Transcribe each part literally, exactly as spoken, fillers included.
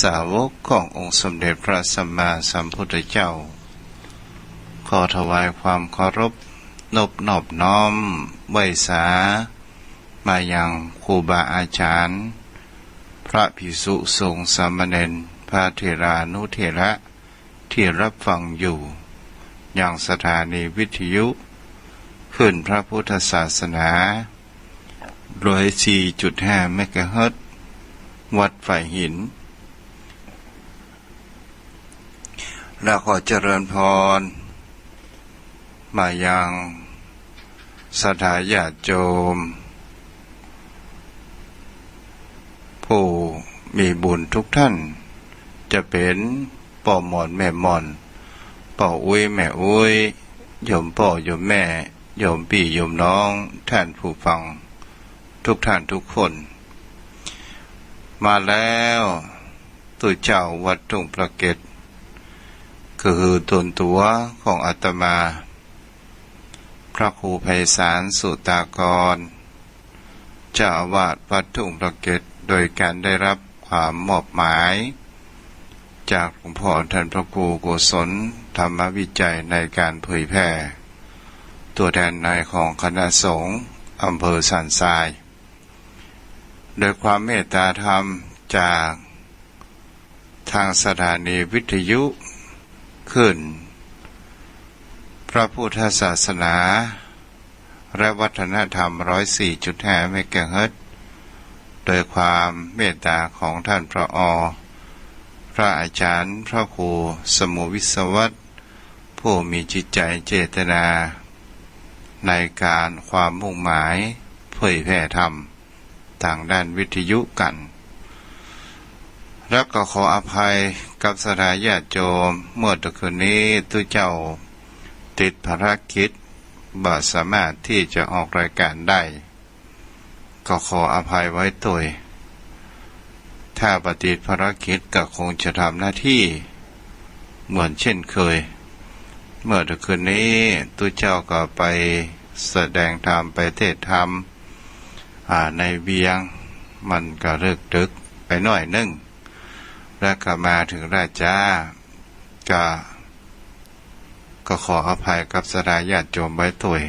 สาวกขององค์สมเด็จพระสัมมาสัมพุทธเจ้า ขอถวายความเคารพนบนอบน้อมไหว้สา มายังครูบาอาจารย์ พระภิกษุสงฆ์สามเณร พระเถรานุเถระ ที่รับฟังอยู่ยังสถานีวิทยุคลื่นพระพุทธศาสนา ร้อยสี่จุดห้าเมกะเฮิรตซ์ วัดฝายหิน และขอเจริญพรมายังศรัทธาญาติโยม ผู้มีบุญทุกท่าน จะเป๋นป้อหม่อนแม่หม่อน ป้ออุ๊ยแม่อุ๊ย โยมป้อโยมแม่ โยมปี้โยมน้อง ท่านผู้ฟังทุกท่านทุกคน มาแล้ว ตุ๊เจ้าวัดทุ่งพระเกต ก็คือตนตั๋วของอาตมา พระครูไพศาล สุตากร เจ้าอาวาสวัดทุ่งพระเกต โดยการได้รับความมอบหมาย จากหลวงพ่อท่านพระครูโกศล ธรรมวิจัย ในการเผยแผ่ ตัวแทนในของคณะสงฆ์อำเภอสันทราย โดยความเมตตาธรรมจากทางสถานีวิทยุคลื่นพระพุทธศาสนา และวัฒนธรรม ร้อยสี่จุดห้าเมกะเฮิรตซ์ โดยความเมตตาของท่านผอ พระอาจารย์พระครูสมุห์วิศวัตร ผู้มีจิตใจเจตนา ในการความมุ่งหมายเผยแผ่ธรรม ทางด้านวิทยุกั๋น แล้วก็ขออภัยกับศรัทธาญาติโยม เมื่อตะคืนนี้ตุ๊เจ้าติดภารกิจ บ่สามารถที่จะออกรายการได้ ก็ขออภัยไว้ตวย ถ้าบ่ติดภารกิจก็คงจะทำหน้าที่เหมือนเช่นเคย เมื่อตะคืนนี้ตุ๊เจ้าก็ไปแสดงธรรม ไปเทศน์ธรรม อ่า ในเวียง มันก็เลิกดึกไปหน้อยนึ่ง แล้วก็มาเถิงล่าจ๊า ก็ ก็ขออภัยกับศรัทธาญาติโยมไว้ตวย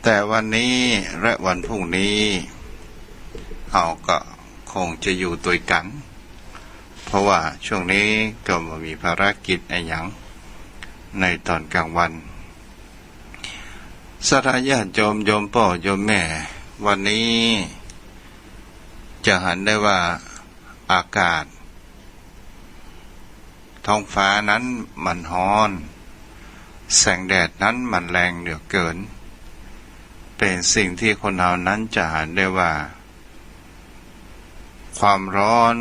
แต่วันนี้และวันพรุ่งนี้ เฮาก็คงจะอยู่ตวยกั๋น เพราะว่าช่วงนี้ก็บ่มีภารกิจอะหยังในตอนกลางวัน ศรัทธาญาติโยม โยมป้อโยมแม่ วันนี้จะหันได้ว่าอากาศ ท้องฟ้านั้นมันฮ้อน แสงแดดนั้นมันแรงเหลือเกิน เป๋นสิ่งที่คนเฮานั้นจะหันได้ว่า ความร้อน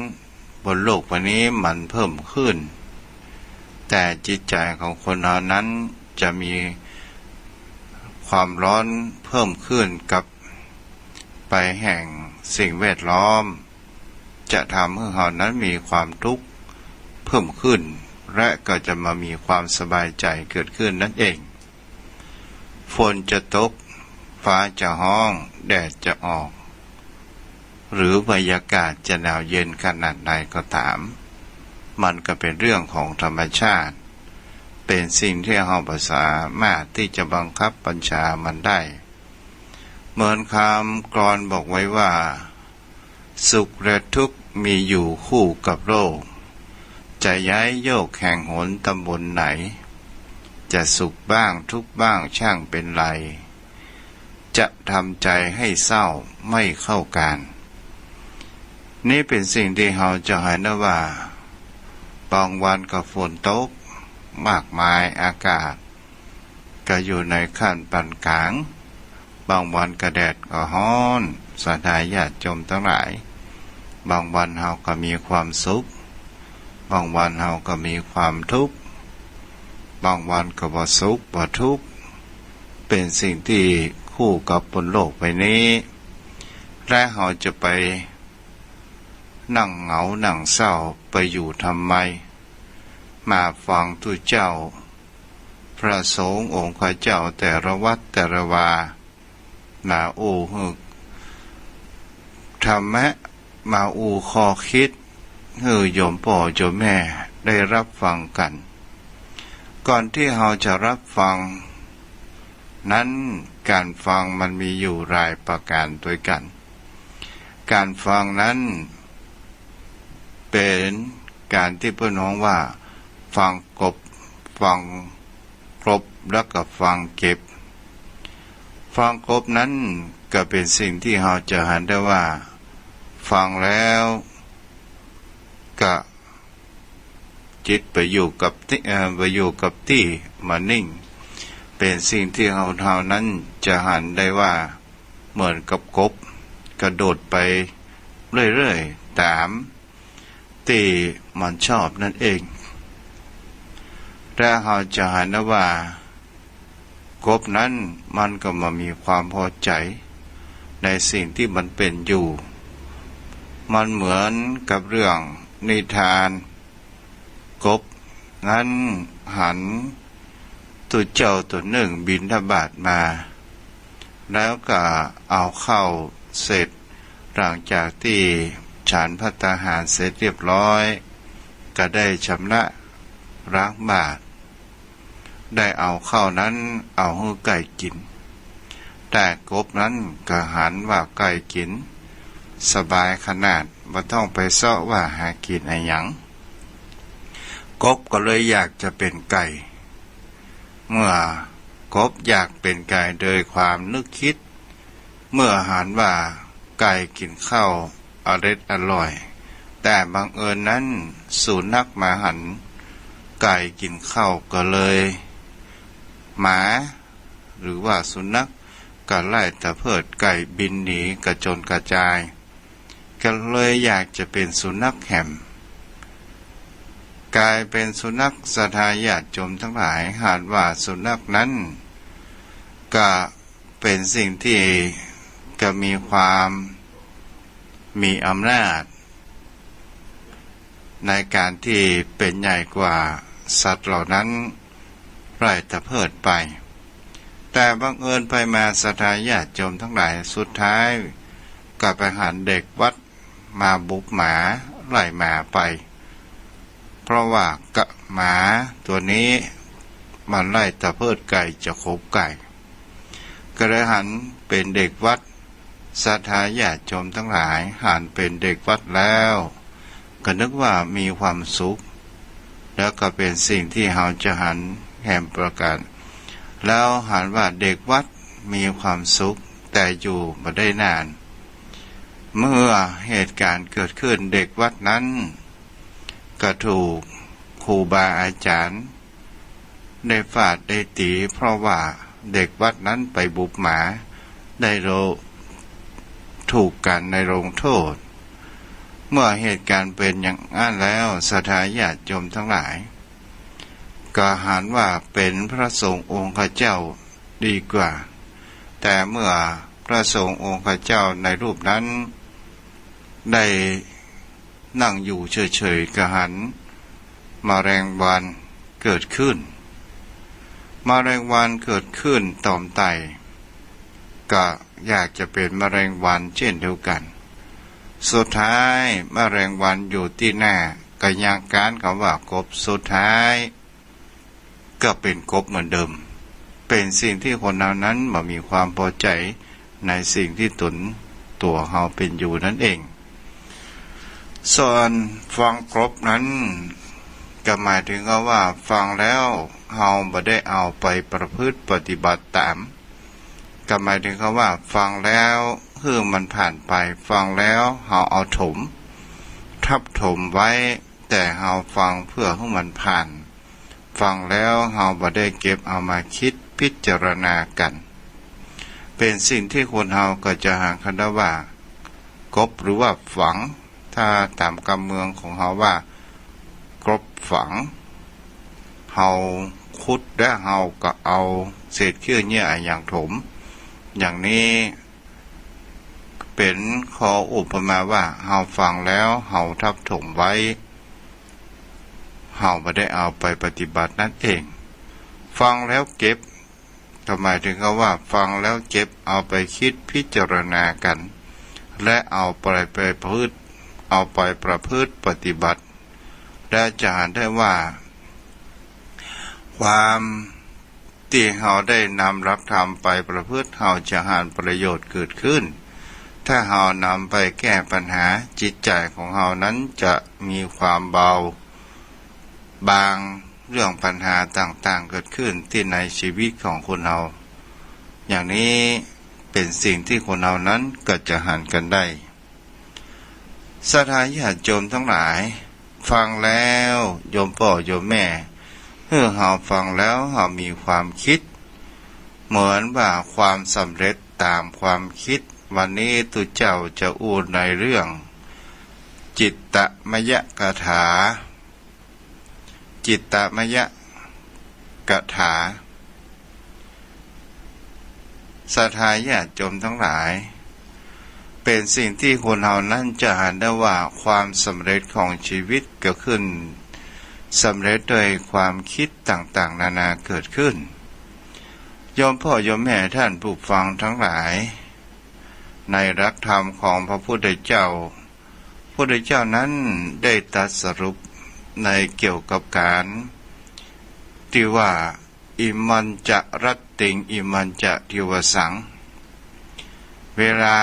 บนโลกใบนี้มันเพิ่มขึ้น แต่จิตใจของคนเฮานั้นจะมีความร้อนเพิ่มขึ้นกับไปแห่งสิ่งแวดล้อม จะทำหื้อเฮานั้นมีความทุกข์เพิ่มขึ้น และก็จะมามีความสบายใจ๋เกิดขึ้นนั่นเอง ฝนจะตก ฟ้าจะฮ้อง แดดจะออก หรือบรรยากาศจะหนาวเย็นขนาดไหนก็ต๋าม มันก็เป๋นเรื่องของธรรมชาติ เป๋นสิ่งที่เฮาบ่สามารถที่จะบังคับบัญชามันได้ เหมือนคำกลอนบอกไว้ว่า สุขและทุกข์มีอยู่คู่กับโลก จะย้ายโยกแห่งหนตำบลไหน จะสุขบ้างทุกข์บ้างช่างเป็นไร จะทำใจให้เศร้าไม่เข้าการ นี่เป๋นสิ่งที่เฮาจะหันได้ว่า บางวันก็ฝนตกมากมาย อากาศ ก็อยู่ในขั้นปานก๋าง บางวันก็แดดก็ฮ้อน ศรัทธาญาติโยมตังหลาย บางวันเฮาก็มีความสุข บางวันเฮาก็มีความทุกข์ บางวันก็บ่สุขบ่ทุกข์ เป๋นสิ่งที่คู่กับบนโลกใบนี้ และเฮาจะไปนั่งเหงานั่งเศร้าไปอยู่ทำไม มาฟังตุ๊เจ้า พระสงฆ์องค์ข้าเจ้าแต่ละวัดแต่ละวา มาอู้หื้อธรรมะ มาอู้ข้อคิด หื้อโยมป้อโยมแม่ได้ฮับฟังกั๋น ก่อนตี้เฮาจะฮับฟังนั้น ก๋านฟังมันมีอยู่หลายประก๋านตวยกั๋น ก๋านฟังนั้นเป๋นก๋านตี้เปิ้นฮ้องว่าฟังกบ ฟังกบ แล้วก็ฟังเก็บ ฟังกบนั้นก็เป๋นสิ่งตี้เฮาจะหันได้ว่าฟังแล้วก็จิตไปอยู่กับตี้ เอ่อ ไปอยู่กับตี้ บ่นิ่ง เป๋นสิ่งตี้เฮา เฮานั้นจะหันได้ว่าเหมือนกับกบกระโดดไปเรื่อยๆ ต๋ามตี้มันชอบนั้นเอง และเฮาจะหันได้ว่า กบนั้นมันก็บ่มีความพอใจ๋ในสิ่งตี้มันเป๋นอยู่ มันเหมือนกับเรื่องนิทาน กบนั้นหันตุ๊เจ้าตั๋วนึ่งบิณฑบาตมา แล้วก็เอาข้าวเสร็จ หลังจากตี้ฉันภัตตาหารเสร็จเรียบร้อย ก็ได้ชำระล้างบาตร ได้เอาข้าวนั้นเอาหื้อไก่กิ๋น แต่กบนั้นก็หันว่าไก่กิ๋นสบายขนาด บ่ต้องไปเซาะว่าหากิ๋นอะหยัง กบก็เลยอยากจะเป๋นไก่ เมื่อกบอยากเป๋นไก่โดยความนึกกึ๊ด เมื่อหันว่าไก่กิ๋นข้าวอร็ดอร่อย แต่บังเอิญนั้นสุนัขมาหันไก่กิ๋นข้าวก็เลย หมาหรือว่าสุนัขก็ไล่ตะเพิดไก่บินหนีกระจนกระจาย ก็เลยอยากจะเป๋นสุนัขแหม ก๋ายเป๋นสุนัข ศรัทธาญาติโยมตังหลาย หันว่าสุนัขนั้นก็เป๋นสิ่งตี้ก็มีความมีอำนาจ ในก๋านตี้เป๋นใหญ่กว่าสัตว์เหล่านั้นไล่ตะเพิดไป แต่บังเอิญไปมา ศรัทธาญาติโยมตังหลาย สุดท้ายก็ไปหันเด็กวัดมาบุบหมา ไล่หมาไป เพราะว่าก๋า หมาตั๋วนี้มันไล่ตะเพิดไก่จะขบไก่ ก็เลยหันเป๋นเด็กวัด ศรัทธาญาติโยมตังหลาย หันเป๋นเด็กวัดแล้ว ก็นึกว่ามีความสุข แล้วก็เป๋นสิ่งตี้เฮาจะหันแหมประก๋าน แล้วหันว่าเด็กวัดมีความสุข แต่อยู่บ่ได้นาน เมื่อเหตุก๋ารณ์เกิดขึ้น เด็กวัดนั้นก็ถูกครูบาอาจ๋ารย์ ได้ฟาดได้ตี๋ เพราะว่าเด็กวัดนั้นไปบุบหมา ได้โล ถูกกั๋นในลงโต้ษ เมื่อเหตุก๋ารณ์เป๋นอย่างอั้นแล้ว ศรัทธาญาติโยมตังหลาย ก็หันว่าเป๋นพระสงฆ์องค์เจ้าดีกว่า แต่เมื่อพระสงฆ์องค์เจ้าในรูปนั้นได้ นั่งอยู่เฉยๆ ก็หันแมลงวันเกิดขึ้น แมลงวันเกิดขึ้นตอมไต่ ก็อยากจะเป๋นแมลงวันเจ้นเดียวกั๋น สุดท้ายแมลงวันอยู่ตี้หน้า ก็ยังก๊านกำว่ากบ สุดท้าย ก็เป๋นกบเหมือนเดิม เป๋นสิ่งตี้คนเฮานั้นบ่มีความปอใจ๋ในสิ่งตี้ต๋นตั๋วเฮาเป๋นอยู่นั้นเอง ส่วนฟังกบนั้น ก็หมายเถิงกำว่าฟังแล้วเฮาบ่ได้เอาไปประพฤติปฏิบัติต๋าม ก็หมายเถิงกำว่าฟังแล้วหื้อมันผ่านไป ฟังแล้วเฮาเอาถม ทับถมไว้ แต่เฮาฟังเปื้อหื้อมันผ่าน ฟังแล้วเฮาบ่ได้เก็บเอามาคิดพิจารณากั๋น เป๋นสิ่งตี้คนเฮาก็จะหันกำว่ากบหรือว่าฝัง ถ้าต๋ามกำเมืองของเฮาว่ากบฝัง เฮาขุดแล้วเฮาก็เอาเศษเขี้ยวเยี่ยอะหยังถม อย่างนี้ เป๋นข้ออุปมาว่าเฮาฟังแล้วเฮาทับถมไว้ เฮาบ่ได้เอาไปปฏิบัตินั้นเอง ฟังแล้วเก็บ ก็หมายเถิงกำว่าฟังแล้วเก็บ เอาไปคิดพิจารณากั๋น และเอาไป ไปประพฤติ เอาไปประพฤติปฏิบัติ และจะหันได้ว่า ความตี้เฮาได้นำหลักธรรมไปประพฤติ เฮาจะหันประโยชน์เกิดขึ้น ถ้าเฮานำไปแก้ปัญหา จิตใจ๋ของเฮานั้นจะมีความเบาบาง เรื่องปัญหาต่างๆ เกิดขึ้นตี้ในชีวิตของคนเฮา อย่างนี้เป๋นสิ่งตี้คนเฮานั้นก็จะหันกั๋นได้ ศรัทธาญาติโยมตังหลาย ฟังแล้ว โยมป้อโยมแม่ หื้อเฮาฟังแล้วเฮามีความกึ๊ด เหมือนว่าความสำเร็จต๋ามความกึ๊ด วันนี้ตุ๊เจ้าจะอู้ในเรื่อง จิตตมยคาถา จิตตมยคาถา ศรัทธาญาติโยมตังหลาย เป๋นสิ่งตี้คนเฮานั้นจะหันได้ว่าความสำเร็จของชีวิตก็ขึ้น สำเร็จด้วยความกึ๊ดต่างๆ นานาเกิดขึ้น โยมป้อโยมแม่ท่านผู้ฟังตังหลาย ในหลักธรรมของพระพุทธเจ้า พุทธเจ้านั้นได้ตรัสสรุปในเกี่ยวกับการตี้ว่า อิมัญจะรัตติง อิมัญจะทิวสัง เวลา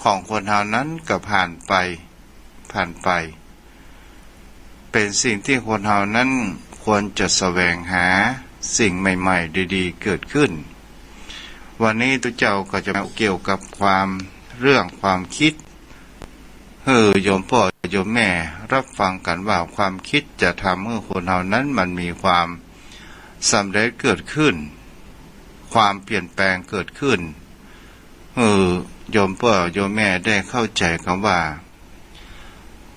ของคนเฮานั้นก็ผ่านไป ผ่านไป เป๋นสิ่งตี้คนเฮานั้นควรจะแสวงหาสิ่งใหม่ๆ ดีๆ เกิดขึ้น วันนี้ตุ๊เจ้าก็จะมาเกี่ยวกับความ เรื่องความกึ๊ด หื้อโยมป้อโยมแม่ฮับฟังกั๋นว่าความกึ๊ดจะทำหื้อคนเฮานั้นมันมีความสำเร็จเกิดขึ้น ความเปลี่ยนแปลงเกิดขึ้น หื้อโยมป้อโยมแม่ได้เข้าใจ๋กำว่า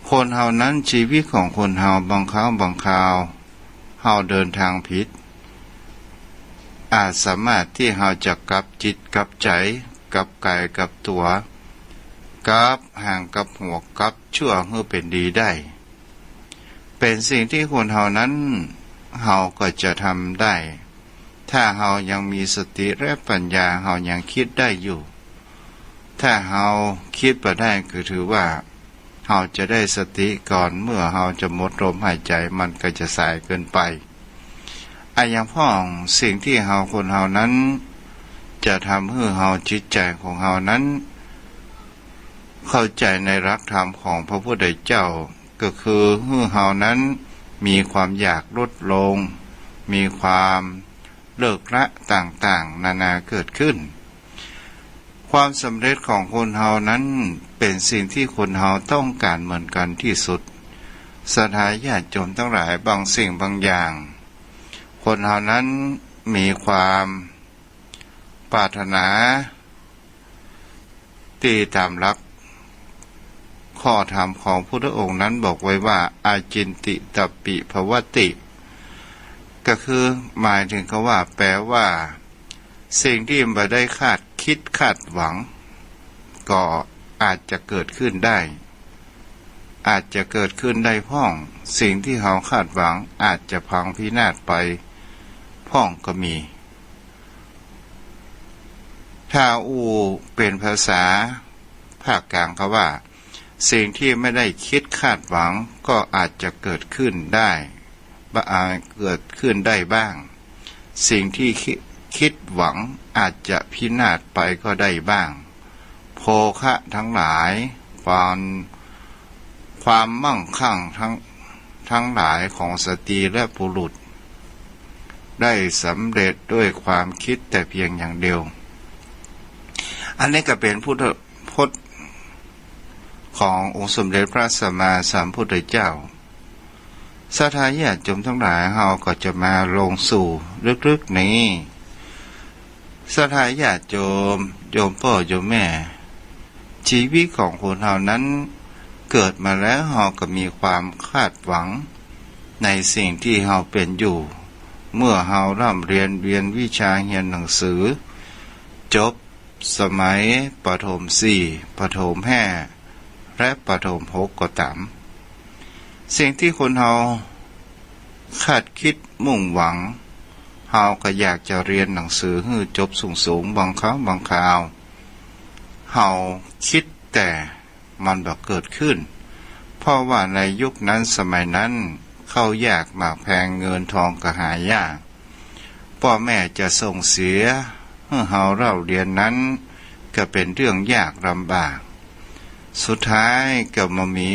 คนเฮานั้น ชีวิตของคนเฮาบางครั้งบางคราว เฮาเดินตางผิด อาจสามารถตี้เฮาจะกลับจิตกลับใจ๋ กลับก๋ายกลับตั๋ว กลับหางกลับหัว กลับชั่วหื้อเป๋นดีได้ เป๋นสิ่งตี้คนเฮานั้น เฮาก็จะทำได้ ถ้าเฮายังมีสติและปัญญา เฮายังกึ๊ดได้อยู่ ถ้าเฮากึ๊ดบ่ได้ก็ถือว่า เฮาจะได้สติก่อน เมื่อเฮาจะหมดลมหายใจ๋ มันก็จะสายเกินไป อะหยังพ่อง สิ่งตี้เฮา คนเฮานั้น จะทำหื้อเฮา จิตใจ๋ของเฮานั้น เข้าใจ๋ในหลักธรรมของพระพุทธเจ้า ก็คือหื้อเฮานั้นมีความอยากลดลง มีความเลิกละต่างๆ นานาเกิดขึ้น ความสำเร็จของคนเฮานั้นเป๋นสิ่งตี้คนเฮาต้องก๋านเหมือนกั๋นตี้สุด ศรัทธาญาติโยมตังหลาย บางสิ่งบางอย่าง คนเฮานั้นมีความปรารถนา ตี้ต๋ามหลักข้อธรรมของพุทธองค์นั้นบอกไว้ว่า อาจินติตัปปิภวัตติ ก็คือหมายถึงกำว่า แปลว่า สิ่งตี้บ่ได้คาดกึ๊ดคาดหวัง ก็อาจจะเกิดขึ้นได้ อาจจะเกิดขึ้นได้พ่อง สิ่งตี้เฮาคาดหวังอาจจะพังพินาศไปพ่องก็มี ถ้าอู้เป๋นภาษาภาคก๋างกำว่า สิ่งตี้ไม่ได้กึ๊ดคาดหวังก็อาจจะเกิดขึ้นได้ บะ- อ่า เกิดขึ้นได้บ้าง สิ่งตี้กึ๊ด- กึ๊ดหวังอาจจะพินาศไปก็ได้บ้าง โภคะตังหลาย ความ- ความมั่งคั่งตัง- ตังหลายของสตรีและบุรุษ ได้สำเร็จด้วยความกึ๊ดแต่เพียงอย่างเดียว อันนี้ก็เป๋นพุทธพจน์ขององค์สมเด็จพระสัมมาสัมพุทธเจ้า ศรัทธาญาติโยมตังหลาย เฮาก็จะมาลงสู่ลึกๆ นี้ ศรัทธาญาติโยม โยมป้อโยมแม่ ชีวิตของคนเฮานั้น เกิดมาแล้วเฮาก็มีความคาดหวังในสิ่งตี้เฮาเป๋นอยู่ เมื่อเฮาร่ำเรียนเรียนวิชาเฮียนหนังสือ จบสมัยประถมสี่ ประถมห้า และประถมหกก็ต๋าม สิ่งตี้คนเฮาคาดกึ๊ดมุ่งหวัง เฮาก็อยากจะเรียนหนังสือหื้อจบสูงๆ บางครั้งบางคราว เฮากึ๊ดแต่ มันบ่เกิดขึ้น เพราะว่าในยุคนั้นสมัยนั้นข้าวยากหมากแพง เงินทองก็หายาก ป้อแม่จะส่งเสียหื้อเฮาเล่าเรียนนั้นก็เป๋นเรื่องยากลำบาก สุดท้ายก็บ่มี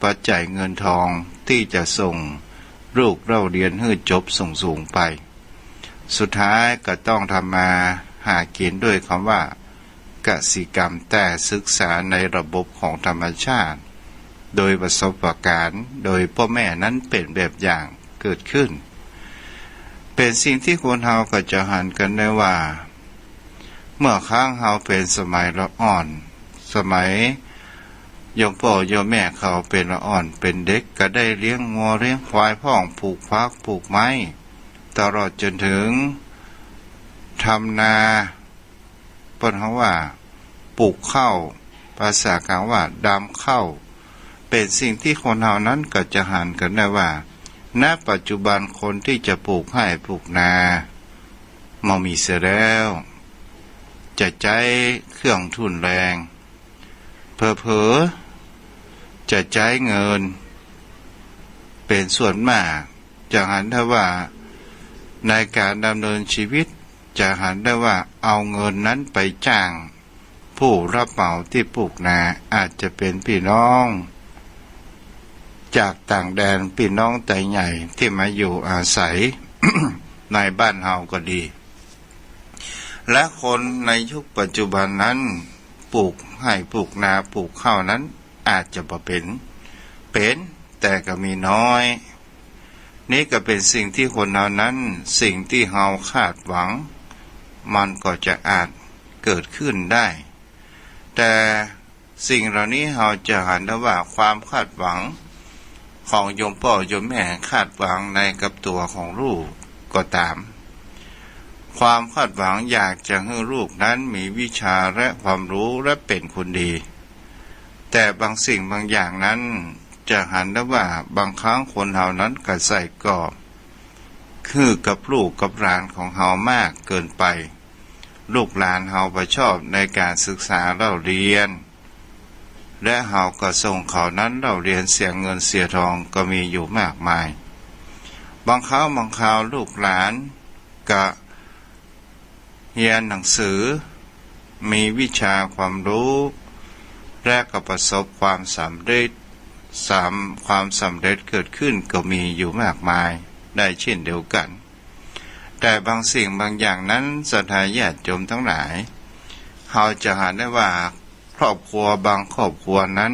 ปัจจัยเงินทองตี้จะส่งลูกเล่าเรียนหื้อจบสูงๆ ไป สุดท้ายก็ต้องทำมาหากิ๋นด้วยกำว่ากสิกรรม แต่ศึกษาในระบบของธรรมชาติ โดยประสบการณ์ โดยป้อแม่นั้นเป๋นแบบอย่างเกิดขึ้น เป๋นสิ่งตี้คนเฮาก็จะหันกั๋นได้ว่า เมื่อครั้งเฮาเป๋นสมัยละอ่อน สมัยโยมป้อโยมแม่เขาเป๋นละอ่อนเป๋นเด็ก ก็ได้เลี้ยงงัวเลี้ยงควายพ่อง ปลูกผักปลูกไม้ ตลอดจ๋นเถิงทำนา เปิ้นฮ้องว่าปลูกข้าว ภาษากลางว่าดำข้าว เป๋นสิ่งตี้คนเฮานั้นก็จะหันกั๋นได้ว่า ณ ปัจจุบันคนตี้จะปลูกไฮ่ปลูกนาบ่มีเสียแล้ว จะใจ๊เครื่องทุ่นแรง เผลอๆ จะใจ๊เงินเป๋นส่วนมาก จะหันได้ว่าในก๋านดำเนินชีวิต จะหันได้ว่าเอาเงินนั้นไปจ้างผู้รับเหมาตี้ปลูกนา อาจจะเป๋นปี้น้องจากต่างแดน ปี้น้องไตใหญ่ตี้มาอยู่อาศัยในบ้านเฮาก็ดี และคนในยุคปัจจุบันนั้นปลูกไฮ่ปลูกนาปลูกข้าวนั้นอาจจะบ่เป๋น เป๋น แต่ก็มีน้อย นี่ก็เป๋นสิ่งตี้คนเฮานั้น สิ่งตี้เฮาคาดหวัง มันก็จะอาจเกิดขึ้นได้ แต่สิ่งเหล่านี้เฮาจะหันได้ว่าความคาดหวังของโยมป้อโยมแม่คาดหวังในกับตั๋วของลูกก็ต๋าม ความคาดหวังอยากจะหื้อลูกนั้นมีวิชาและความรู้และเป๋นคนดี แต่บางสิ่งบางอย่างนั้นจะหันได้ว่าบางครั้งคนเฮานั้นก็ใส่กรอบหื้อกับลูกกับหลานของเฮามากเกินไป ลูกหลานเฮาบ่ชอบในก๋านศึกษาเล่าเรียน และเฮาก็ส่งเขานั้นเล่าเรียนเสียเงินเสียทองก็มีอยู่มากมาย บางคราวบางคราวลูกหลานก็เฮียนหนังสือ มีวิชาความรู้ และก็ประสบความสำเร็จ สำ- ความสำเร็จเกิดขึ้นก็มีอยู่มากมายได้เช่นเดียวกั๋น แต่บางสิ่งบางอย่างนั้น ศรัทธาญาติโยมตังหลาย เฮาจะหันได้ว่าครอบครัวบางครอบครัวนั้น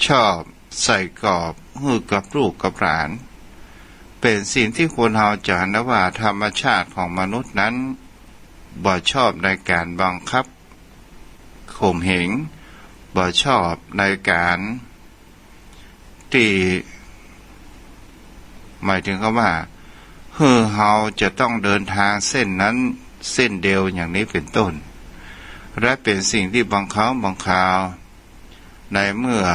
ชอบใส่กรอบหื้อกับลูกกับหลาน เป๋นสิ่งตี้คนเฮาจะหันได้ว่าธรรมชาติของมนุษย์นั้นบ่ชอบในก๋านบังคับ ข่มเหง บ่ชอบในก๋านตี้ หมายถึงกำว่า หื้อเฮาจะต้องเดินตางเส้นนั้นเส้นเดียวอย่างนี้เป๋นต้น และเป๋นสิ่งตี้บางคราวบางคราว ในเมื่อ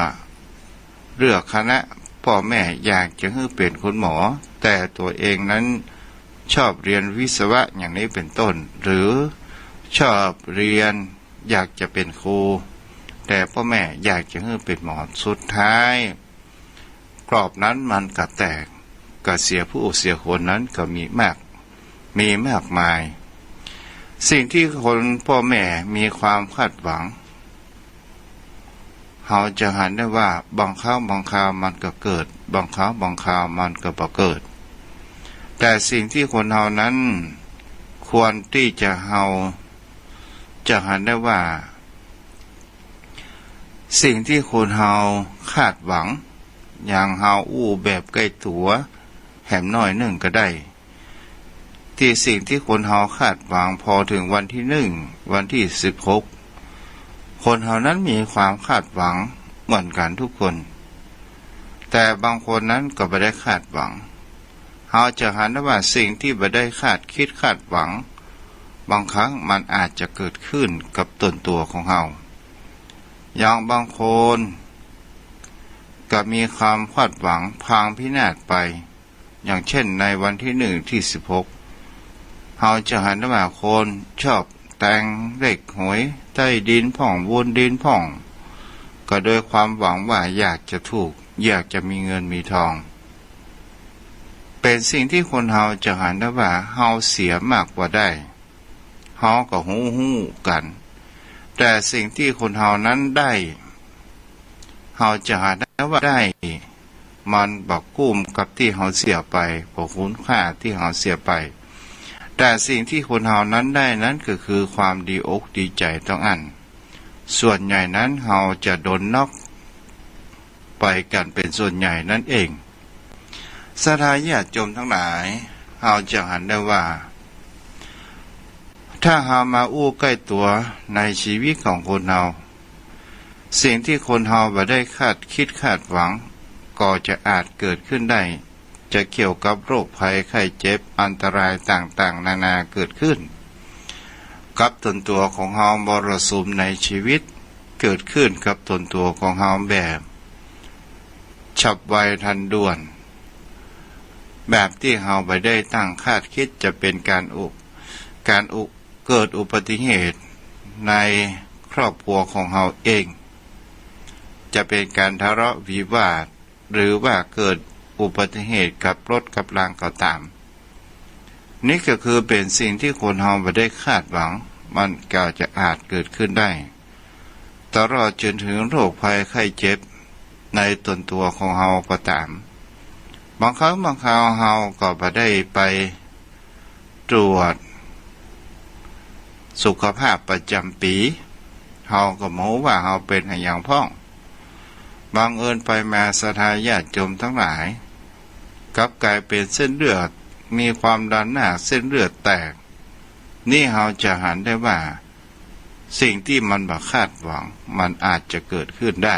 เลือกคณะ ป้อแม่อยากจะหื้อเป๋นคุณหมอ แต่ตั๋วเองนั้นชอบเฮียนวิศวะอย่างนี้เป๋นต้น หรือชอบเฮียนอยากจะเป๋นครู แต่ป้อแม่อยากจะหื้อเป๋นหมอ สุดท้ายกรอบนั้นมันก็แตก ก็เสียผู้เสียคนนั้นก็มีมาก มีมากมาย สิ่งตี้คนป้อแม่มีความคาดหวัง เฮาจะหันได้ว่าบางคราวบางคราวมันก็เกิด บางคราวบางคราวมันก็บ่เกิด แต่สิ่งตี้คนเฮานั้นควรตี้จะ เฮาจะหันได้ว่า สิ่งตี้คนเฮาคาดหวัง อย่างเฮาอู้แบบใก้ตั๋วแหมน้อยนึ่งก็ได้ ตี้สิ่งตี้คนเฮาคาดหวัง พอเถิงวันตี้นึ่ง วันตี้สิบหก คนเฮานั้นมีความคาดหวังเหมือนกั๋นทุกคน แต่บางคนนั้นก็บ่ได้คาดหวัง เฮาจะหันได้ว่าสิ่งตี้บ่ได้คาดคิดคาดหวัง บางครั้งมันอาจจะเกิดขึ้นกับต๋นตั๋วของเฮา อย่างบางคนก็มีความคาดหวังพังพินาศไป อย่างเช่นในวันตี้นึ่งตี้สิบหก เฮาจะหันได้ว่าคนชอบแตงเลขหวย ใต้ดินพ่อง บนดินพ่อง ก็โดยความหวังว่าอยากจะถูก อยากจะมีเงินมีทอง เป๋นสิ่งตี้คนเฮาจะหันได้ว่าเฮาเสียมากกว่าได้ เฮาก็ฮู้ๆ กั๋น แต่สิ่งตี้คนเฮานั้นได้ เฮาจะหันได้ว่าได้ มันบ่กุ้มกับตี้เฮาเสียไป บ่คุ้มค่าตี้เฮาเสียไป แต่สิ่งตี้คนเฮานั้นได้นั้นก็คือความดีอกดีใจ๋เต้าอั้น ส่วนใหญ่นั้นเฮาจะโดนน็อกไปกั๋นเป๋นส่วนใหญ่นั้นเอง ศรัทธาญาติโยมตังหลาย เฮาจะหันได้ว่า ถ้าเฮามาอู้ใก้ตั๋วในชีวิตของคนเฮา สิ่งตี้คนเฮาบ่ได้คาดคิดคาดหวัง ก็จะอาจเกิดขึ้นได้ จะเกี่ยวกับโรคภัยไข้เจ็บ อันตรายต่างๆ นานาเกิดขึ้นกับตนตั๋วของเฮา มรสุมในชีวิตเกิดขึ้นกับตนตั๋วของเฮาแบบฉับไวทันด่วน แบบตี้เฮาบ่ได้ตั้งคาดคิด จะเป๋นก๋านอุ ก๋านอุ เกิดอุบัติเหตุในครอบครัวของเฮาเอง จะเป๋นก๋านทะเลาะวิวาท หรือว่าเกิดอุบัติเหตุกับรถกับราก็ต๋าม นี่ก็คือเป๋นสิ่งตี้คนเฮาบ่ได้คาดหวัง มันก็จะอาจเกิดขึ้นได้ ตลอดจนเถิงโรคภัยไข้เจ็บในตนตั๋วของเฮาก็ต๋าม บางครั้งบางคราวเฮาก็บ่ได้ไปตรวจสุขภาพประจ๋ำปี๋ เฮาก็บ่ฮู้ว่าเฮาเป๋นอะหยังพ่อง บังเอิญไปมา ศรัทธาญาติโยมตังหลาย กลับก๋ายเป๋นเส้นเลือด มีความดันมาก เส้นเลือดแตก นี่เฮาจะหันได้ว่า สิ่งตี้มันบ่คาดหวัง มันอาจจะเกิดขึ้นได้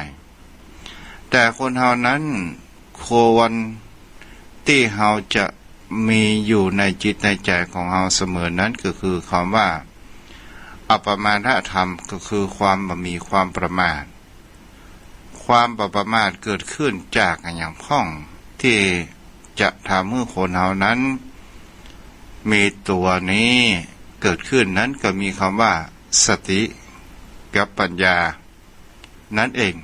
แต่คนเฮานั้นควรตี้เฮาจะมีอยู่ในจิตในใจ๋ของเฮาเสมอนั้นก็คือคำว่า อัปปมาทธรรม ก็คือความบ่มีความประมาท ความบ่ประมาทเกิดขึ้นจากอะหยังพ่อง ตี้จะทำหื้อคนเฮานั้นมีตั๋วนี้เกิดขึ้นนั้นก็มีคำว่าสติกับปัญญา นั้นเอง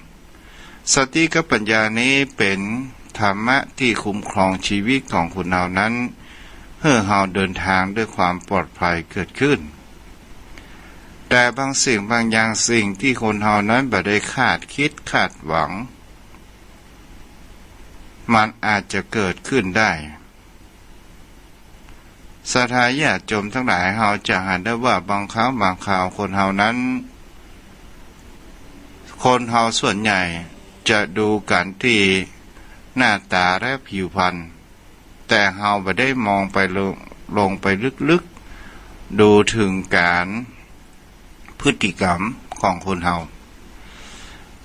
สติกับปัญญานี้เป๋นธรรมะตี้คุ้มครองชีวิตของคนเฮานั้น หื้อเฮาเดินทางด้วยความปลอดภัยเกิดขึ้น แต่บางสิ่งบางอย่าง สิ่งตี้คนเฮานั้นบ่ได้คาดคิดคาดหวัง มันอาจจะเกิดขึ้นได้ ศรัทธาญาติโยมตังหลาย เฮาจะหันได้ว่าบางครั้งบางคราวคนเฮานั้น คนเฮาส่วนใหญ่จะดูกั๋นตี้หน้าต๋าและผิวพรรณ แต่เฮาบ่ได้มองไปลง ลงไปลึกๆ ดูเถิงก๋านพฤติกรรมของคนเฮา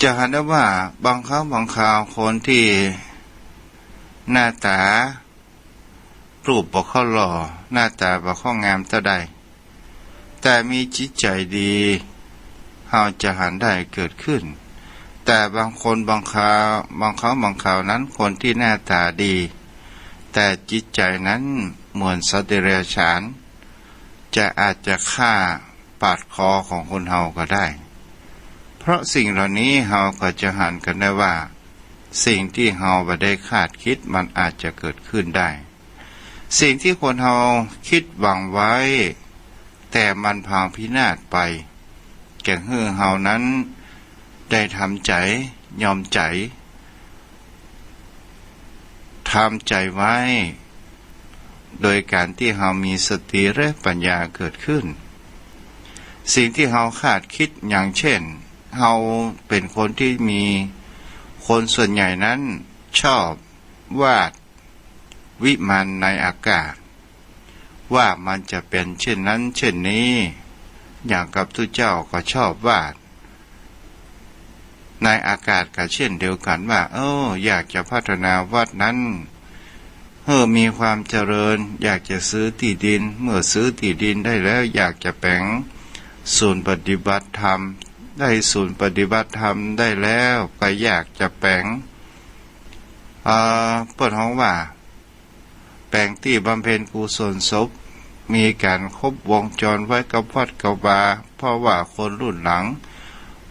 จะหันได้ว่าบางครั้งบางคราวคนตี้หน้าต๋า รูปบ่ค่อยหล่อ หน้าต๋าบ่ค่อยงามเต้าใด แต่มีจิตใจ๋ดี เฮาจะหันได้เกิดขึ้น แต่บางคนบางคราว บางครั้งบางคราวนั้น คนตี้หน้าต๋าดี แต่จิตใจ๋นั้นเหมือนสัตว์เดรัจฉาน จะอาจจะฆ่าปาดคอของคนเฮาก็ได้ เพราะสิ่งเหล่านี้เฮาก็จะหันกั๋นได้ว่า สิ่งตี้เฮาบ่ได้คาดคิดมันอาจจะเกิดขึ้นได้ สิ่งตี้คนเฮาคิดหวังไว้ แต่มันพังพินาศไป จะหื้อเฮานั้นได้ทำใจ๋ ยอมใจ๋ ทำใจ๋ไว้ โดยก๋านตี้เฮามีสติและปัญญาเกิดขึ้น สิ่งตี้เฮาคาดคิด อย่างเช่น เฮาเป๋นคนตี้มี คนส่วนใหญ่นั้นชอบวาดวิมานในอากาศ ว่ามันจะเป๋นเช่นนั้นเช่นนี้ อย่างกับตุ๊เจ้าก็ชอบวาด ในอากาศก็เช่นเดียวกั๋นว่า เออ อยากจะพัฒนาวัดนั้นหื้อมีความเจริญ อยากจะซื้อตี้ดิน เมื่อซื้อตี้ดินได้แล้ว อยากจะแป๋งศูนย์ปฏิบัติธรรม ได้ศูนย์ปฏิบัติธรรมได้แล้ว ก็อยากจะแป๋ง เอ่อ เปิ้นฮ้องว่า แป๋งตี้บำเพ็ญกุศลศพ มีก๋านครบวงจรไว้กับวัดกับวา เพราะว่าคนรุ่นหลัง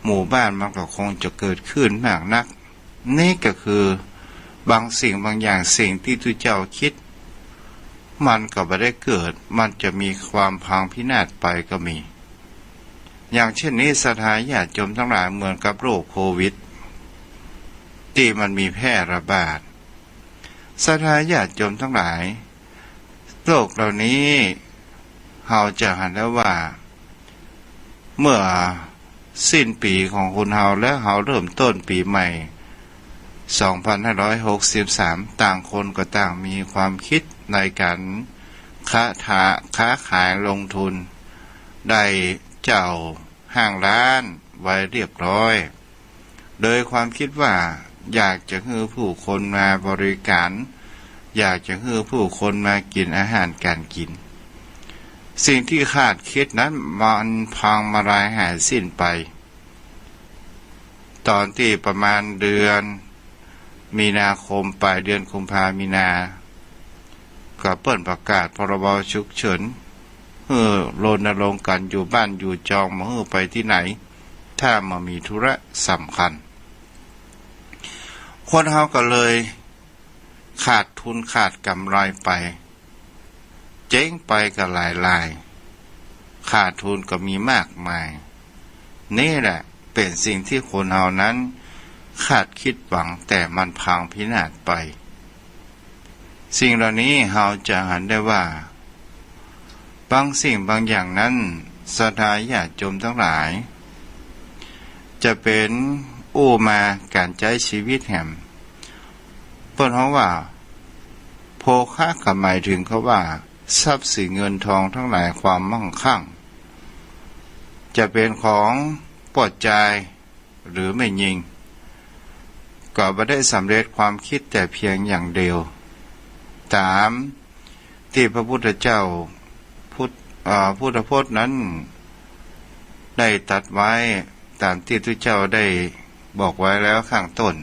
หมู่บ้านมันก็คงจะเกิดขึ้นมากนัก นี่ก็คือบางสิ่งบางอย่าง สิ่งตี้ตุ๊เจ้าคิด มันก็บ่ได้เกิด มันจะมีความพังพินาศไปก็มี อย่างเช่นนี้ ศรัทธาญาติโยมทั้งหลาย เหมือนกับโรคโควิด ตี้มันมีแพร่ระบาด ศรัทธาญาติโยมทั้งหลาย โรคเหล่านี้ เฮาจะหันได้ว่า เมื่อสิ้นปีของคนเฮาแล้ว เฮาเริ่มต้นปีใหม่ สองพันห้าร้อยหกสิบสาม ต่างคนก็ต่างมีความคิดในการค้า ค้าขายลงทุน ได้เจ้าห้างร้านไว้เรียบร้อย โดยความคิดว่าอยากจะหื้อผู้คนมาบริการ อยากจะหื้อผู้คนมากิ๋นอาหารก๋านกิ๋น สิ่งตี้คาดคิดนั้นมันพังมาลายหายสิ้นไป ต๋อนตี้ประมาณเดือนมีนาคม ป๋ายเดือนกุมภามีนา ก็เปิ้นประกาศ พรบ ฉุกเฉิน หื้อรณรงค์กั๋นอยู่บ้านอยู่จอง บ่หื้อไปตี้ไหน ถ้าบ่มีธุระสำคัญ คนเฮาก็เลยขาดทุนขาดกำไรไป เจ๊งไปก็หลายราย ขาดทุนก็มีมากมาย นี่แหละเป๋นสิ่งตี้คนเฮานั้นคาดคิดหวัง แต่มันพังพินาศไป สิ่งเหล่านี้เฮาจะหันได้ว่า บางสิ่งบางอย่างนั้น ศรัทธาญาติโยมทั้งหลาย จะเป๋นอู้มาก๋านใจ๊ชีวิตแหม เปิ้นฮ้องว่า โภคะ ก็หมายถึงคำว่า ทรัพย์สินเงินทองทั้งหลาย ความมั่งคั่ง จะเป๋นของป้อจาย หรือแม่ญิง ก็บ่ได้สำเร็จความคิดแต่เพียงอย่างเดียว ต๋ามตี้พระพุทธเจ้า พุทธ เอ่อ พุทธพจน์นั้นได้ตรัสไว้ ต๋ามตี้ตุ๊เจ้าได้บอกไว้แล้วข้างต้น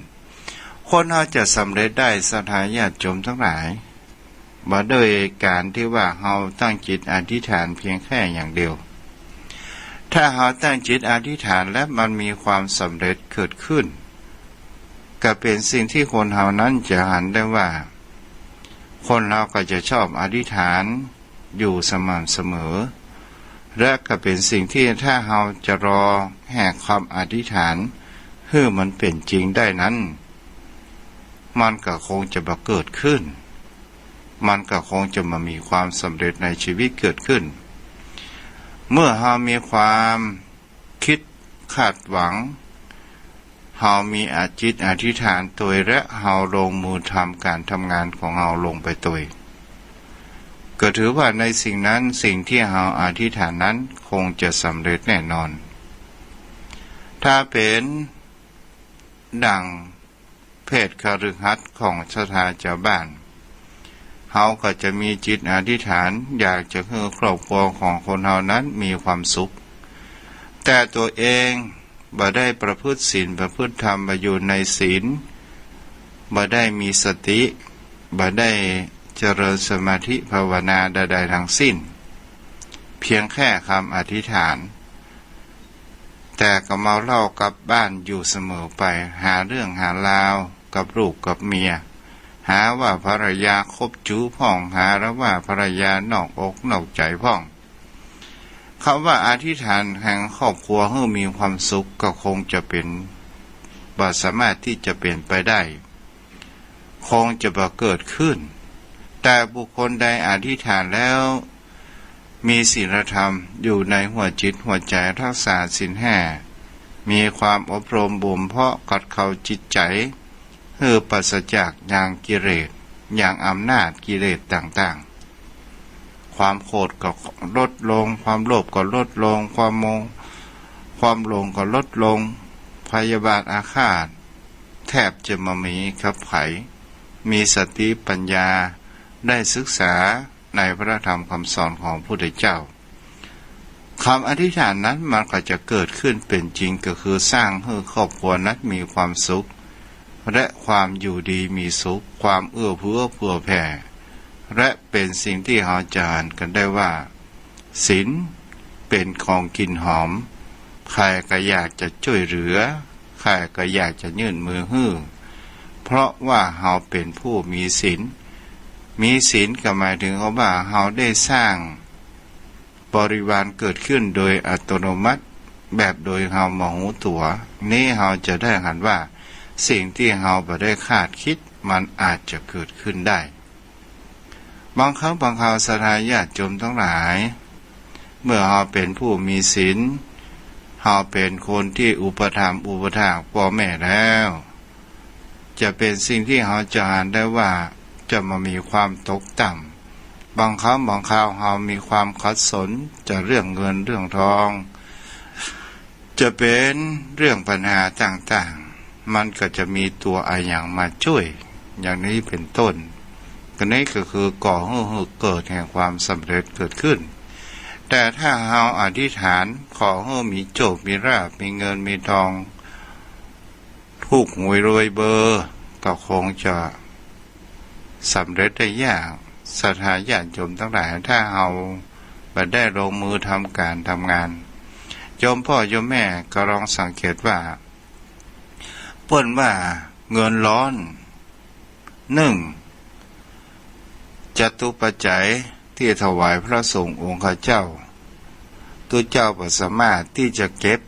คนเฮาจะสำเร็จได้ ศรัทธาญาติโยมทั้งหลาย บ่ด้วยก๋านตี้ว่าเฮาตั้งจิตอธิษฐานเพียงแค่อย่างเดียว ถ้าเฮาตั้งจิตอธิษฐานแล้วมันมีความสำเร็จเกิดขึ้น ก็เป๋นสิ่งตี้คนเฮานั้นจะหันได้ว่า คนเฮาก็จะชอบอธิษฐานอยู่สม่ำเสมอ และก็เป๋นสิ่งตี้ถ้าเฮาจะรอแห่คำอธิษฐานหื้อมันเป๋นจริงได้นั้น มันก็คงจะบ่เกิดขึ้น มันก็คงจะบ่มีความสำเร็จในชีวิตเกิดขึ้น เมื่อเฮามีความคิดคาดหวัง เฮามีอาจิตอธิษฐานตวย และเฮาลงมือทำก๋านทำงานของเฮาลงไปตวย ก็ถือว่าในสิ่งนั้น สิ่งตี้เฮาอธิษฐานนั้นคงจะสำเร็จแน่นอน ถ้าเป๋นดั่ง เพศคฤหัสถ์ของศรัทธาจาวบ้าน เฮาก็จะมีจิตอธิษฐานอยากจะหื้อครอบครัวของคนเฮานั้นมีความสุข แต่ตั๋วเองบ่ได้ประพฤติศีลประพฤติธรรม บ่อยู่ในศีล บ่ได้มีสติ บ่ได้เจริญสมาธิภาวนาใดๆ ทั้งสิ้น เพียงแค่คำอธิษฐาน แต่ก็เมาเหล้ากับบ้านอยู่เสมอไป หาเรื่องหาราวกับลูกกับเมีย หาว่าภรรยาคบจู๋พ่อง หาว่าภรรยานอกอกนอกใจ๋พ่อง คำว่าอธิษฐานแห่งครอบครัวหื้อมีความสุขก็คงจะเป๋น บ่สามารถตี้จะเป๋นไปได้ คงจะบ่เกิดขึ้น แต่บุคคลใดอธิษฐานแล้ว มีศีลธรรมอยู่ในหัวจิตหัวใจ๋ รักษาศีลห้า มีความอบรมบ่มเพาะขัดเกลาจิตใจ๋ หื้อปราศจากยางกิเลส ยางอำนาจกิเลสต่างๆ ความโกรธก็ลดลง ความโลภก็ลดลง ความโม ความหลงก็ลดลง พยาบาทอาฆาตแทบจะบ่มีขับไข มีสติปัญญา ได้ศึกษาในพระธรรมคำสอนของพระพุทธเจ้า คำอธิษฐานนั้นมันก็จะเกิดขึ้นเป๋นจริง ก็คือสร้างหื้อครอบครัวนั้นมีความสุข และความอยู่ดีมีสุข ความเอื้อเฟื้อเผื่อแผ่ และเป๋นสิ่งตี้เฮาจะหันกั๋นได้ว่า ศีลเป๋น ป๋นของกลิ่นหอม ใผก็อยากจะจ้วยเหลือ ใผก็อยากจะยื่นมือหื้อ เพราะว่าเฮาเป๋นผู้มีศีล มีศีลก็หมายเถิงว่าเฮาได้สร้างบริวารเกิดขึ้นโดยอัตโนมัติ แบบโดยเฮาบ่ฮู้ตั๋ว นี้เฮาจะได้หันว่าสิ่งตี้เฮาบ่ได้คาดกึ๊ดมันอาจจะเกิดขึ้นได้ บางครั้งบางคราวศรัทธาญาติโยมตังหลาย เมื่อเฮาเป๋นผู้มีศีล เฮาเป๋นคนตี้อุปถัมภ์อุปถากป้อแม่แล้ว จะเป๋นสิ่งตี้เฮาจะหันได้ว่าจะบ่มีความตกต่ำ บางครั้งบางคราวเฮามีความขัดสน จะเรื่องเงินเรื่องทอง จะเป๋นเรื่องปัญหาต่างๆ มันก็จะมีตั๋วอะหยังมาจ้วย อย่างนี้เป๋นต้น ก็นี้ก็คือก่อหื้อหื้อเกิดแห่งความสำเร็จเกิดขึ้น แต่ถ้าเฮาอธิษฐานขอหื้อมีโชคมีลาภ มีเงินมีทอง ถูกหวยรวยเบอร์ ก็คงจะ สำเร็จได้ยาก ศรัทธาญาติโยมตังหลาย ถ้าเฮาบ่ได้ลงมือทำก๋านทำงาน โยมป้อโยมแม่ก็ลองสังเกตว่า เปิ้นว่าเงินร้อน นึ่ง จตุปัจจัยตี้ถวายพระสงฆ์องค์ข้าเจ้า ตุ๊เจ้าบ่สามารถตี้จะเก็บ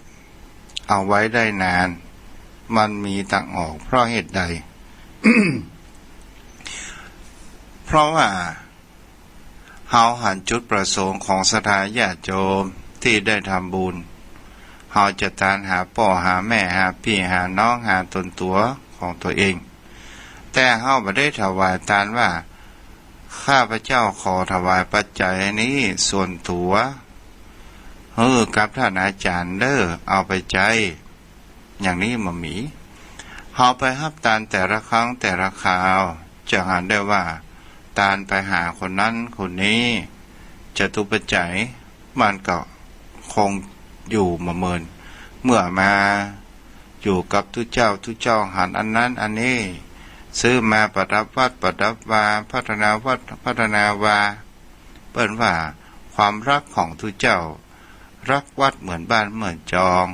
เอาไว้ได้นาน มันมีตางออก เพราะเหตุใด เพราะว่าเฮาหันจุดประสงค์ของศรัทธาญาติโยมตี้ได้ทำบุญ เฮาจะตานหาป้อหาแม่ หาปี้หาน้อง หาต๋นตั๋วของตั๋วเอง แต่เฮาบ่ได้ถวายตานว่า ข้าพเจ้าขอถวายปัจจัยนี้ส่วนตั๋ว หื้อกับต้านอาจ๋ารย์เน่อ เอาไปใจ๊ อย่างนี้บ่มี เฮาไปฮับตานแต่ละครั้งแต่ละคราว จะหันได้ว่า ตานไปหาคนนั้นคนนี้ จตุปัจจัยมันก็คงอยู่บ่เมิน เมื่อมาอยู่กับตุ๊เจ้า ตุ๊เจ้าหันอันนั้นอันนี้ ซื้อมาประดับวัดประดับวา พัฒนาวัดพัฒนาวา เปิ้นว่าความฮักของตุ๊เจ้า ฮักวัดเหมือนบ้านเหมือนจอง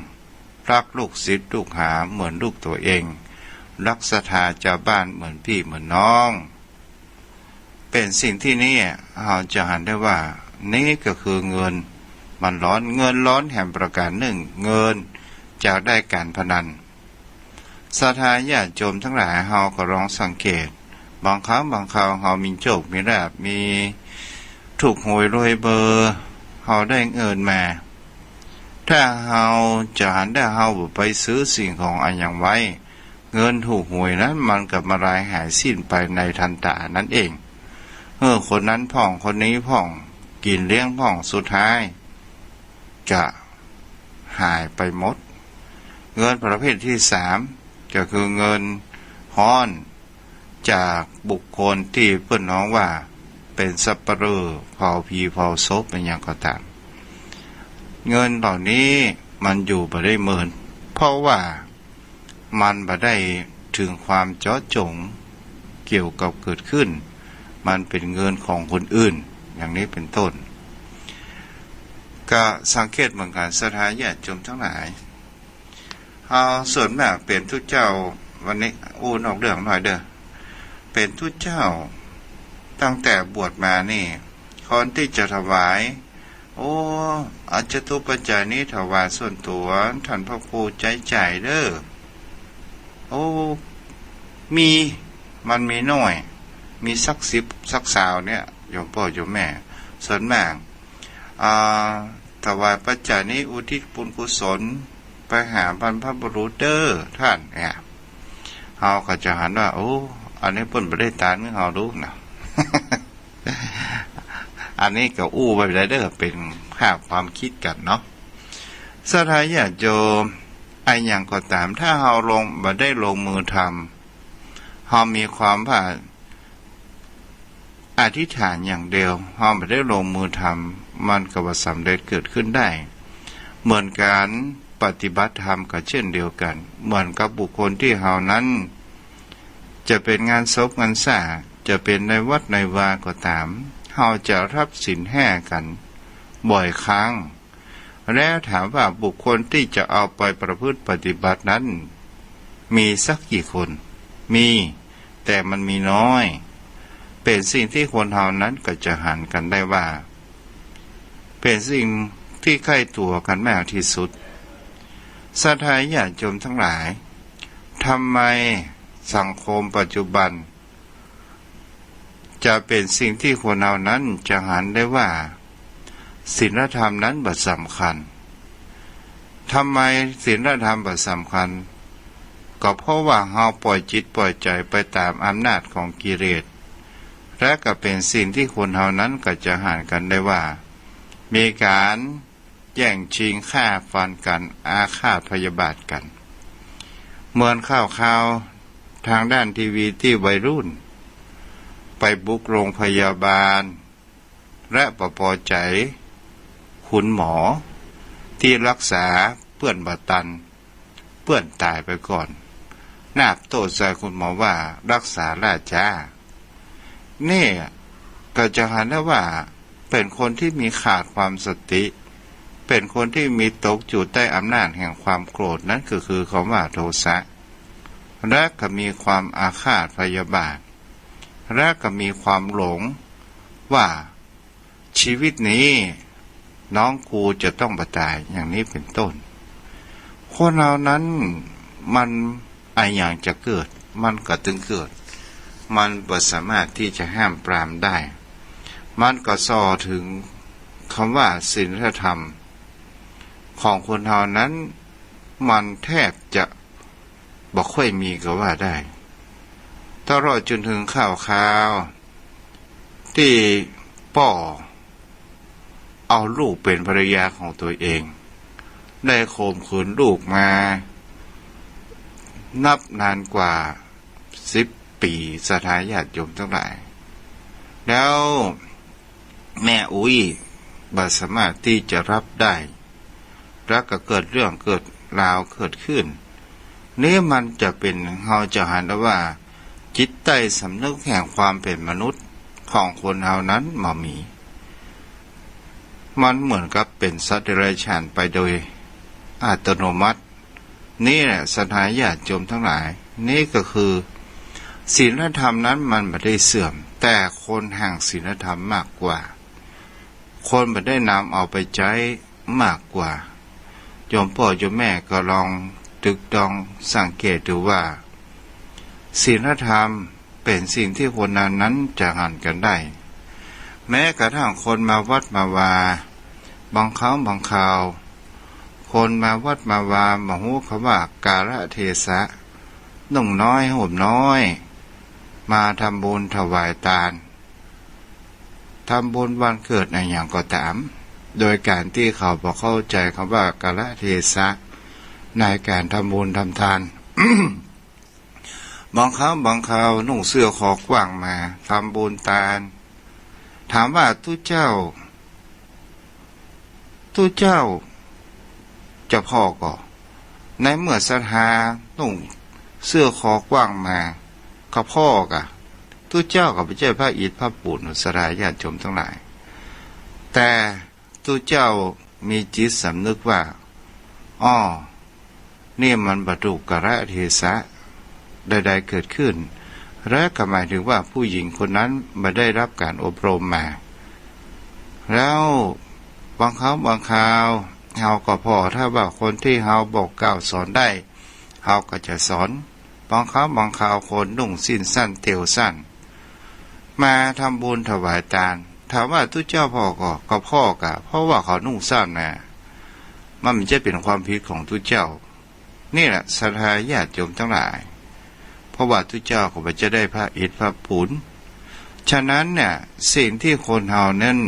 ฮักลูกศิษย์ลูกหาเหมือนลูกตั๋วเอง ฮักศรัทธาจาวบ้านเหมือนปี้เหมือนน้อง เป๋นสิ่งตี้นี้เฮาจะหันได้ว่า นี้ก็คือเงินมันร้อน เงินร้อนแหมประก๋านนึ่ง เงินจากได้ก๋านพนัน ศรัทธาญาติโยมตังหลาย เฮาก็ลองสังเกต บางครั้งบางคราวเฮามีโชคมีลาภ มีถูกหวยรวยเบอร์ เฮาได้เงินมา ถ้าเฮาจะหันได้ เฮาบ่ไปซื้อสิ่งของอะหยังไว้ เงินถูกหวยนั้นมันก็มาลายหายสิ้นไปในทันตานั้นเอง เออ คนนั้นพ่อง คนนี้พ่อง กิ๋นเลี้ยงพ่อง สุดท้ายก็หายไปหมด เงินประเภทตี้สาม ก็คือเงินฮ้อน จากบุคคลตี้เปิ้นฮ้องว่าเป๋นสัปเหร่อเผาผีเผาศพเป๋นหยังก็ต๋าม เงินเหล่านี้มันอยู่บ่ได้เมิน เพราะว่ามันบ่ได้เถิงความเจาะจ๋งเกี่ยวกับเกิดขึ้น มันเป๋นเงินของคนอื่น อย่างนี้เป๋นต้น ก็สังเกตเหมือนกั๋น ศรัทธาญาติโยมตังหลาย เฮาส่วนมากเป๋นตุ๊เจ้า วันนี้อู้นอกเรื่องหน่อยเน่อ เป๋นตุ๊เจ้า ตั้งแต่บวชมานี่ คนตี้จะถวาย โอ้ เอาจตุปัจจัยนี้ถวายส่วนตั๋ว ต้านพระครูใจ๊จ่ายเน่อ โอ้ มี มันมีน้อย มีสักสิบสักซาวเนี่ย โยมป้อโยมแม่ ส่วนมาก อ่า ถวายปัจจัยนี้อุทิศบุญกุศลไปหาบรรพบุรุษเน่อต้านเนี่ย เฮาก็จะหันว่า โอ้ อันนี้เปิ้นบ่ได้ตานหื้อเฮาดูนะ อันนี้ก็อู้ไปได้เน่อ เป๋นภาพความกึ๊ดกั๋นเนาะ ศรัทธาญาติโยม อะหยังก็ต๋าม ถ้าเฮาลง บ่ได้ลงมือทำ เฮามีความว่า อธิษฐานอย่างเดียว เฮาบ่ได้ลงมือทำ มันก็บ่สำเร็จเกิดขึ้นได้ เหมือนก๋านปฏิบัติธรรมก็เช่นเดียวกั๋น เหมือนกับบุคคลตี้เฮานั้น จะเป๋นงานศพงานซาก จะเป๋นในวัดในวาก็ต๋าม เฮาจะฮับศีลห้ากั๋นบ่อยครั้ง แล้วถามว่าบุคคลตี้จะเอาไปประพฤติปฏิบัตินั้น มีสักกี่คน มี แต่มันมีน้อย เป๋นสิ่งตี้คนเฮานั้นก็จะหันกั๋นได้ว่า เป๋นสิ่งตี้ใก้ตั๋วกั๋นมากตี้สุด ศรัทธาญาติโยมตังหลาย ทำไมสังคมปัจจุบัน จะเป๋นสิ่งตี้คนเฮานั้นจะหันได้ว่า ศีลธรรมนั้นบ่สำคัญ ทำไมศีลธรรมบ่สำคัญ ก็เพราะว่าเฮาปล่อยจิตปล่อยใจ๋ไปต๋ามอำนาจของกิเลส และก็เป๋นสิ่งตี้คนเฮานั้นก็จะหันกั๋นได้ว่า มีก๋าน แย่งชิงฆ่าฟันกั๋น อาฆาตพยาบาทกั๋น เหมือนข่าวๆ ตางด้านทีวีตี้วัยรุ่น ไปบุกโรงพยาบาล และบ่ปอใจ๋คุณหมอตี้ฮักษาเปื้อนบ่ตัน เปื้อนต๋ายไปก่อน นาบโต้ใส่คุณหมอว่าฮักษาล้าจ๊า นี่ก็จะหันได้ว่าเป๋นคนตี้มีขาดความสติ เป๋นคนตี้มีตกอยู่ใต้อำนาจแห่งความโกรธ นั้นก็คือกำว่าโทสะ และก็มีความอาฆาตพยาบาท และก็มีความหลงว่า ชีวิตนี้น้องกูจะต้องบ่ต๋าย อย่างนี้เป๋นต้น คนเฮานั้นมันอะหยังจะเกิด มันก็ตึงเกิด มันบ่สามารถตี้จะห้ามปรามได้ มันก็ส่อเถิงกำว่าศีลธรรมของคนเฮานั้น มันแทบจะ บ่ค่อยมีก็ว่าได้ ตลอดจ๋นเถิงข่าวๆ ตี้ป้อเอาลูกเป๋นภรรยาของตั๋วเอง ได้ข่มขืนลูกมานับนานกว่าสิบปี๋ ศรัทธาญาติโยมตังหลาย แล้วแม่อุ๊ยบ่สามารถตี้จะฮับได้ แล้วก็เกิดเรื่องเกิดราวเกิดขึ้น นี่มันจะเป๋น เฮาจะหันได้ว่า จิตใต้สำนึกแห่งความเป๋นมนุษย์ของคนเฮานั้นบ่มี มันเหมือนกับเป๋นสัตว์เดรัจฉานไปโดยอัตโนมัติ นี่แหละศรัทธาญาติโยมตังหลาย นี่ก็คือ ศีลธรรมนั้นมันบ่ได้เสื่อม แต่คนห่างศีลธรรมมากกว่า คนบ่ได้นำเอาไปใจ๊มากกว่า โยมป้อโยมแม่ก็ลองตรึกตรองสังเกตดูว่า ศีลธรรมเป๋นสิ่งตี้คนนั้นๆ จะหันกั๋นได้ แม้กระทั่งคนมาวัดมาวา บางครั้งบางคราว คนมาวัดมาวาบ่ฮู้กำว่ากาลเทศะ นุ่งน้อยห่มน้อย มาทำบุญถวายตาน ทำบุญวันเกิดอะหยังก็ต๋าม โดยก๋านตี้เขาบ่เข้าใจ๋กำว่ากาลเทศะในก๋านทำบุญทำตาน บางครั้งบางคราวนุ่งเสื้อคอกว้างมาทำบุญตาน ถามว่าตุ๊เจ้า ตุ๊เจ้า เจ้าพ่อก่อ ในเมื่อศรัทธานุ่งเสื้อคอกว้างมา ก็พ่อก่ะ ตุ๊เจ้าก็บ่ใจ้พระอิฐพระปูน ศรัทธาญาติโยมตังหลาย แต่ตุ๊เจ้ามีจิตสำนึกว่า อ้อ นี่มันบ่ถูกกาลเทศะใดๆ เกิดขึ้น และก็หมายเถิงว่าผู้หญิงคนนั้นบ่ได้ฮับก๋านอบรมมา แล้วบางครั้งบางคราว เฮาก็ผ่อ ถ้าว่าคนตี้เฮาบอกกล่าวสอนได้ เฮาก็จะสอน บางครั้งบางคราวคนนุ่งสิ้นสั้นเตียวสั้น มาทำบุญถวายตาน ถามว่าตุ๊เจ้าผ่อก่อ ก็ผ่อก่ะ เพราะว่าเขานุ่งสั้นน่ะ มันบ่ใจ้เป๋นความผิดของตุ๊เจ้า นี่แหละศรัทธาญาติโยมตังหลาย เพราะว่าตุ๊เจ้าก็บ่ใจ้ได้พระอิฐพระปูน ฉะนั้นเนี่ย สิ่งตี้คนเฮานั้น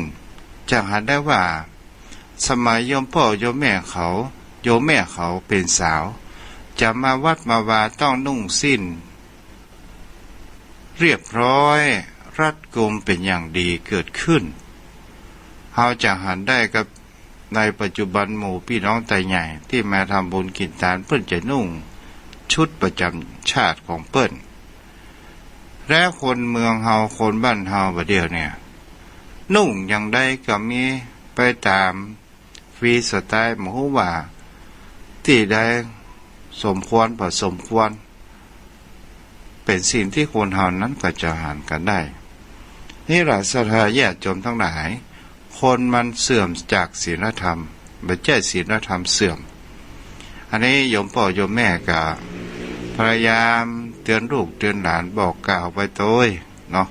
จะหันได้ว่า สมัยโยมป้อโยมแม่เขา โยมแม่เขาเป๋นสาว จะมาวัดมาวาต้องนุ่งสิ้น เรียบร้อย รัดกุมเป๋นอย่างดีเกิดขึ้น เฮาจะหันได้กับในปัจจุบันหมู่ปี้น้องไตใหญ่ตี้มาทำบุญกิ๋นตาน เปิ้นจะนุ่งชุดประจำชาติของเปิ้น และคนเมืองเฮา คนบ้านเฮาบ่าเดี่ยวเนี่ย นุ่งอย่างใดก็มีไปต๋าม ฟรีสไตล์ บ่ฮู้ว่าตี้ใดสมควรบ่สมควร เป๋นสิ่งตี้คนเฮานั้นก็จะหันกั๋นได้ นี่แหละศรัทธาญาติโยมตังหลาย คนมันเสื่อมจากศีลธรรม บ่ใจ้ศีลธรรมเสื่อม อันนี้โยมป้อโยมแม่ก็พยายามเตื๋อนลูกเตื๋อนหลานบอกกล่าวไปโตยเนาะ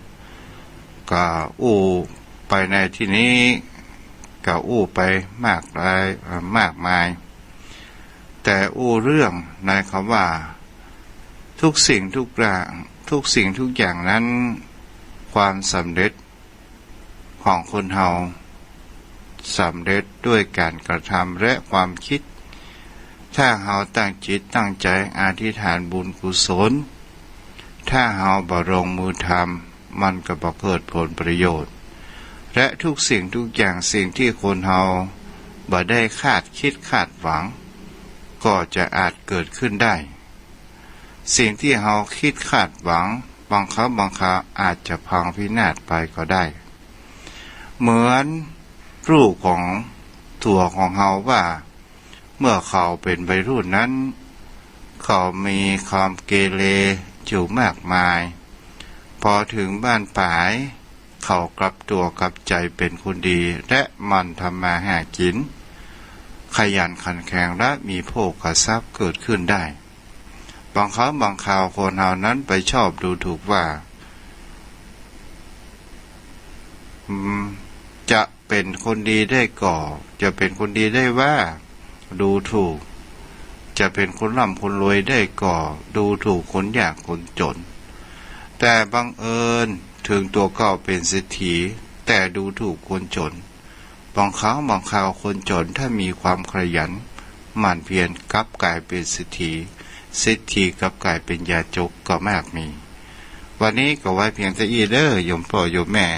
ก็อู้ไปในตี้นี้ ก็อู้ไปมากมาย เอ่อ มากมาย แต่อู้เรื่องในกำว่า ทุกสิ่งทุกอย่าง ทุกสิ่งทุกอย่างนั้น ความสำเร็จของคนเฮา สำเร็จด้วยก๋านกระทำและความคิด ถ้าเฮาตั้งจิตตั้งใจ๋อธิษฐานบุญกุศล ถ้าเฮาบ่ลงมือทำ มันก็บ่เกิดผลประโยชน์ และทุกสิ่งทุกอย่าง สิ่งตี้คนเฮาบ่ได้คาดคิดคาดหวัง ก็จะอาจเกิดขึ้นได้ สิ่งตี้เฮาคิดคาดหวัง บางครั้งบางคราวอาจจะพังพินาศไปก็ได้ เหมือนลูกของตั๋วของเฮาว่า เมื่อเขาเป๋นวัยรุ่นนั้น เขามีความเกเรอยู่มากมาย พอเถิงบ้านป๋าย เขากลับตั๋วกลับใจ๋เป๋นคนดี และหมั่นทำมาหากิ๋น ขยันขันแข็ง และมีโภคทรัพย์เกิดขึ้นได้ บางครั้งบางคราวคนเฮานั้นไปชอบดูถูกว่า อืม จะเป๋นคนดีได้ก่อ จะเป๋นคนดีได้ว่า ดูถูก จะเป๋นคนร่ำคนรวยได้ก่อ ดูถูกคนยากคนจ๋น แต่บังเอิญเถิงตั๋วเก่าเป๋นเศรษฐี แต่ดูถูกคนจ๋น บางครั้งบางคราวคนจ๋นถ้ามีความขยันหมั่นเพียรกลับก๋ายเป๋นเศรษฐี เศรษฐีกลับก๋ายเป๋นยาจกก็มากมี วันนี้ก็ไว้เพียงเต้าอี้เน่อ โยมป้อโยมแม่